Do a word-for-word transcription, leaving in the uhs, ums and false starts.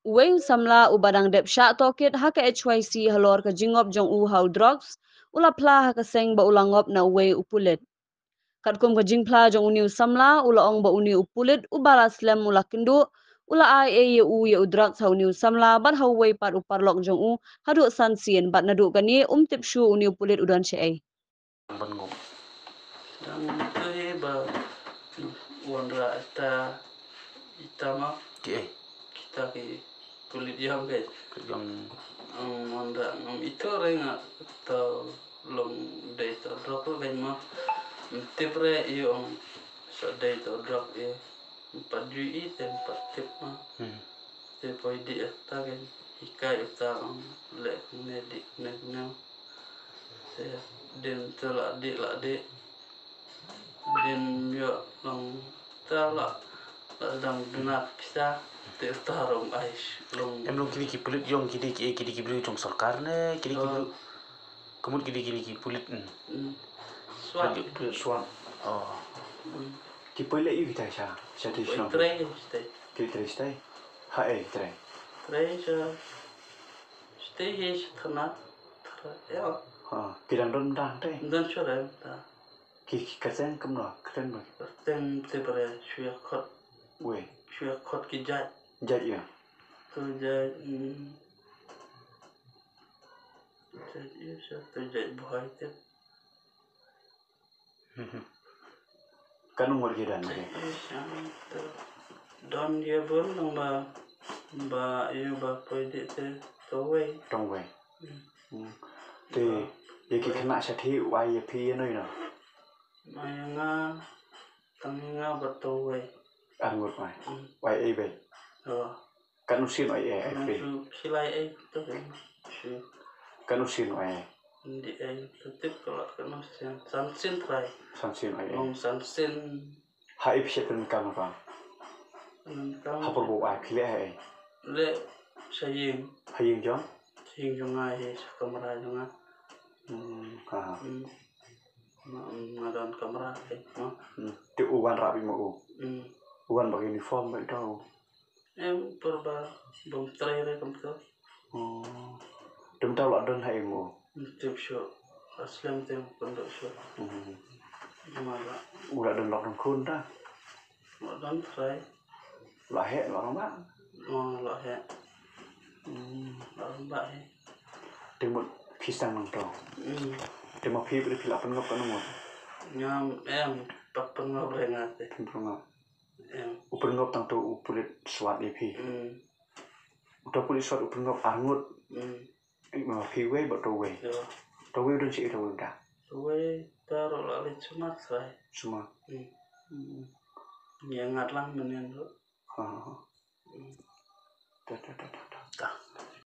Uwei u samla uba dang dep shah tohkit ha ka H Y C halor ka jingngop jong u ha u drugs, u la phla ha ka seng ba u la ngop na uwei u pulit. Katkum ka jingphla jong une u samla, u la ong ba une u pulit uba la slem u la kynduh, u la ai ei ïa u ïa u drugs ha une u samla bad ha uwei pat u paralok jong u haduh san sien, bad naduh kane um tip shuh une u pulit u don shaei. Ban ngop. Dang tu hi ba wanrah ita, ita ma. Ki ei? Kita ki pulit ïong ke. Pulit ïong. Ang wanrah ngam ito re nga to long dei to drug re ma. Tip re ïong sa dei to drug e. Pat ju i te pat tip ma. Hmm. Te poi di ita ke. Hikai uta ang le ne di ne ne. Te din te la di la di. Din ïoh long ta la la dang duna pisa te ta rom ais long. Em long kini ki pulit ïong kini ki, kini ki pulit jong sorkar ne kini ki pulit. Kumut kini kini ki pulit. Hmm. Swat. Pulit swat. Oh. Hmm. Ki pulit ïu kita sha sha te shnong. Trei sha te. Ki trei sha te. Ha eh trei. Trei sha. Sha te hi sha thana. Trei ïa. Ha ki dang don dang te. Don sha rem ta. Ki, ki kyrteng kumno, kyrteng ba? Kyrteng te bare shuwa khot. Wei. Shuwa khot ki jait. Jait ïa. Tu jait, hmm. Jait ïa, sha tu jait buhai te. Kan umur ki dan ke? Jait ïa, sha tu. Don ïa bun nang ba, ba ïa ba poi di te, to wei. Tong wei. Hmm. Hmm. Te ïa ki khynnah shatei u ai ïa phi ïa no ïa no? Ai nga tang nga ba to wei. Ar ngut mai. Hmm. U ai ei bei. Oh. Kan u sien u ai ei phi. Shu khilai ei to shu. Kan u sien u ai ei. Ndi ei to tip ka la kan u sien. San sien trai. San sien u ai ei. Long san sien. Ha i phi shet pyndonkam ha kong? Pyndonkam. Ha por bu ai phi leh ha i? Leh sha ïing. Ha ïing jong? Sha ïing jong nga hi, sha kamra jong nga. Hmm, ha, ha. Hmm. Nga, nga don kamra hi, ma. Hmm. Te u wan rap i ma u? Hmm. U wan bad uniform bad i to u? Em, por ba bym trei re kumto. Oh. Te mynta u la don ha i ma u? Tip shuh. Aslem te pynduh shuh. Hmm. Ma la. U la don lok don khun ta? La don trai. La heh, la rangbah? Oh, la heh. Hmm. La rangbah heh. Te mut phi sdang nangto? Hmm. Te ma phi, phi la pynngop kano mut? Ngam em, pat pynngop re nga te. Phi pynngop? Em. U pynngop tang tu u pulit swat ïa phi. Hmm. Uta u pulit swat u pynngop ar ngut. Hmm. Ïa ma phi wei bad uta uwei. Ïa. Uta uwei u don shi, uta uwei uta? Uta uwei uta ruh la leit sumar sai. Sumar. Hmm. Hmm. Ïa ngat lang mynnin ruh. Ha, ha, ha. Hmm. Ta, ta, ta, ta, ta. Ta.